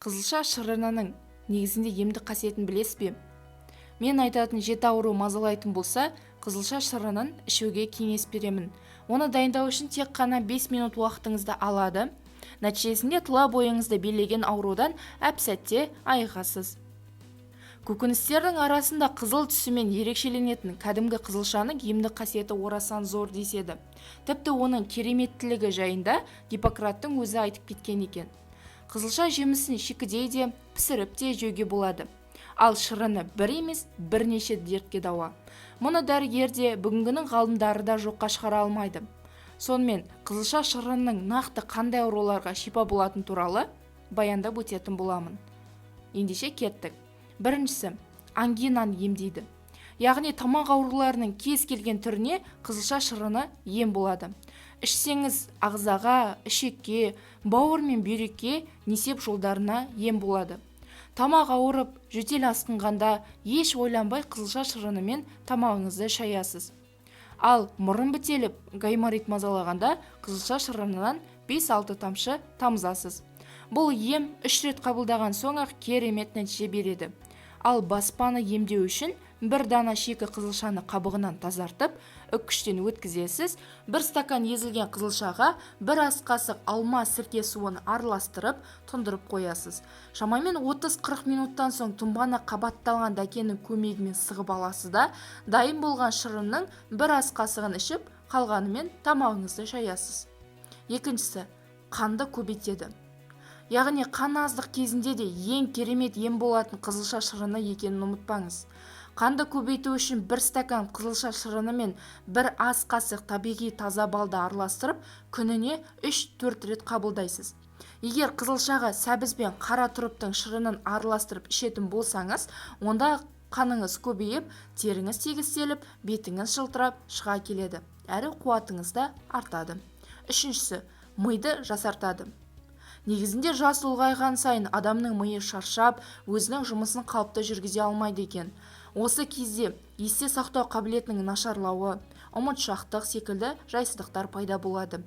Қызылша шырынының негізінде емдік қасиетін білесіз бе? Мен айтатын жеті ауру мазалайтын болса, қызылша шырынын ішуге кеңес беремін. Оны дайындау үшін тек қана 5 минут уақытыңызды алады. Нәтижесінде тұла бойыңызды билеген аурудан әп-сәтте айығасыз. Көкөністердің арасында қызыл түсімен ерекшеленетін кәдімгі қызылшаның емдік қасиеті орасан зор деседі. Тіпті оның кереметтілігі жайында Гиппократтың өзі айтып кеткен екен. Қызылша жемісін шикідей де, пісіріп те жеуге болады. Ал шырыны бір емес, бірнеше дертке дауа. Мұны дәрігер де, бүгінгінің ғалымдары да жоққа шығара алмайды. Сонымен, қызылша шырынының нақты қандай ауруларға шипа болатын туралы баяндап өтетін боламын. Ендеше кеттік. Біріншісі, ангинаны емдейді. Яғни тамақ ауруларының кез келген түріне қызылша шырыны ем болады. Ішсеңіз, ағзаға, ішекке, бауыр мен бүйрекке, несеп жолдарына ем болады. Тамақ ауырып, жөтел асқынғанда еш ойланбай қызылша шырынымен тамағыңызды шаясыз. Ал мұрын бітеліп, гайморит мазалағанда қызылша шырынынан 5-6 тамшы тамызасыз. Бұл ем 3 рет қабылдаған соң-ақ керемет нәтиже береді. Ал баспаны емдеу үшін бір дана шикі қызылшаны қабығынан тазартып, үккіштен өткізесіз. Бір стакан езілген қызылшаға бір ас қасық алма сірке суын араластырып, тұндырып қоясыз. Шамамен 30-40 минуттан соң тұнбаны қабатталған дәкенің көмегімен сығып аласыз да, дайын болған шырынның бір ас қасығын ішіп, қалғанымен тамағыңызды шаясыз. Екіншісі, қанды көбейтеді. Яғни қан аздық кезінде де ең керемет ем болатын қызылша шырыны екенін ұмытпаңыз. Қанды көбейту үшін бір стакан қызылша шырыны мен бір ас қасық табиғи таза балды араластырып, күніне 3-4 рет қабылдайсыз. Егер қызылшаға сәбіз бен қара тұрыптың шырынын араластырып ішетін болсаңыз, онда қаныңыз көбейіп, теріңіз тегістеліп, бетіңіз жылтырап шыға келеді. Әрі қуатыңыз да артады. Үшіншісі, миды жасартады. Негізінде жас ұлғайған сайын адамның миы шаршап, өзінің жұмысын қалыпты жүргізе алмайды екен. Осы кезде есте сақтау қабілетінің нашарлауы, ұмытшақтық секілді жайсыздықтар пайда болады.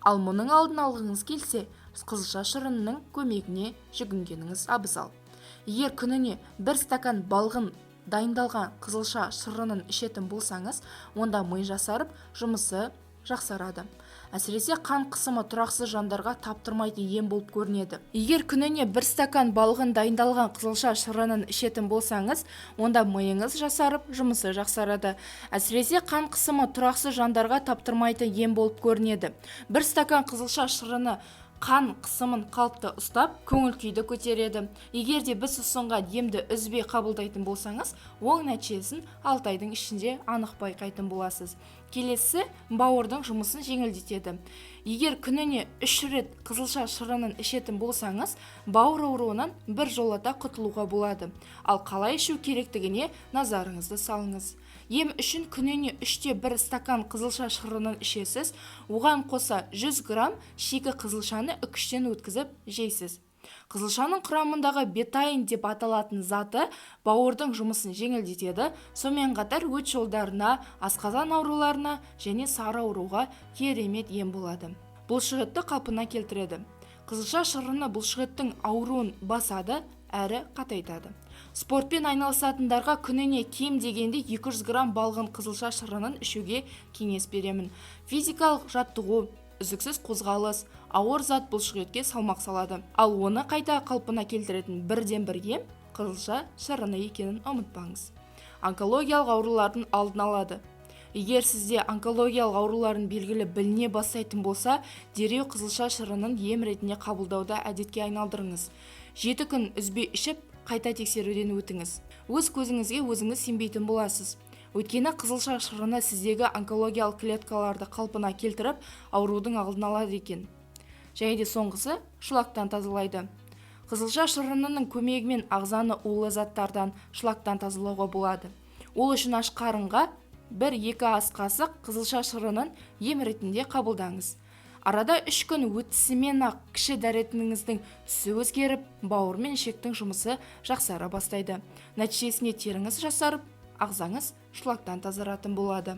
Ал мұның алдын алғыңыз келсе, қызылша шырынының көмегіне жүгінгеніңіз абзал. Егер күніне бір стакан балғын дайындалған қызылша шырынын ішетін болсаңыз, онда ми жасарып, жұмысы жақсарады. Әсіресе қан қысымы тұрақсыз жандарға таптырмайтын ем болып көрінеді. Егер күніне бір стакан балғын дайындалған қызылша шырынын ішетін болсаңыз, онда миыңыз жасарып, жұмысы жақсарады. Әсіресе қан қысымы тұрақсыз жандарға таптырмайтын ем болып көрінеді. Бір стакан қызылша шырыны қан қысымын қалыпты ұстап, көңіл күйді көтереді. Егер де біз ұсынған емді үзбей қабылдайтын болсаңыз, оң нәтижесін 6 айдың ішінде анық байқайтын боласыз. Келесі, бауырдың жұмысын жеңілдетеді. Егер күніне 3 рет қызылша шырынын ішетін болсаңыз, бауыр ауруынан бір жолата құтылуға болады. Ал қалай ішу керектігіне назарыңызды салыңыз. Ем үшін күніне 3-те 1 стакан қызылша шырынын ішесіз, оған қоса 100 грамм шикі қызылшаны үкіштен өткізіп жейсіз. Қызылшаның құрамындағы бетаин деп аталатын заты бауырдың жұмысын жеңілдетеді, сонымен қатар өт жолдарына, асқазан ауруларына және сары ауруға керемет ем болады. Бұлшықетті қалпына келтіреді. Қызылша шырыны бұлшықеттің ауруын басады, әрі қатайтады. Спортпен айналысатындарға күніне кем дегенде 200 грамм балғын қызылша шырынын ішуге кеңес беремін. Физикалық жаттығу, үздіксіз қозғалыс, ауыр зат бұлшықетке салмақ салады. Ал оны қайта қалпына келтіретін бірден-бір ем қызылша шырыны екенін ұмытпаңыз. Онкологиялық аурулардың алдын алады. Егер сізде онкологиялық аурулардың белгілі біліне бастайтын болса, дереу қызылша шырынын ем ретінде қабылдауды әдетке айналдырыңыз. 7 күн үзбей ішіп, қайта тексеруден өтіңіз. Өз көзіңізге өзіңіз сенбейтін боласыз. Өйткені қызылша шырыны сіздегі онкологиялық клеткаларды қалпына келтіріп, аурудың алдын алады екен. Және де соңғысы, шлактан тазалайды. Қызылша шырынының көмегімен ағзаны улы заттардан, шлактан тазалауға болады. Ол үшін аш қарынға 1-2 ас қасық қызылша шырынын ем ретінде қабылдаңыз. Арада 3 күн өтісімен-ақ кіші дәретіңіздің түсі өзгеріп, бауыр мен ішектің жұмысы жақсара бастайды. Нәтижесінде теріңіз жасарып, ағзаңыз шлактан тазаратын болады.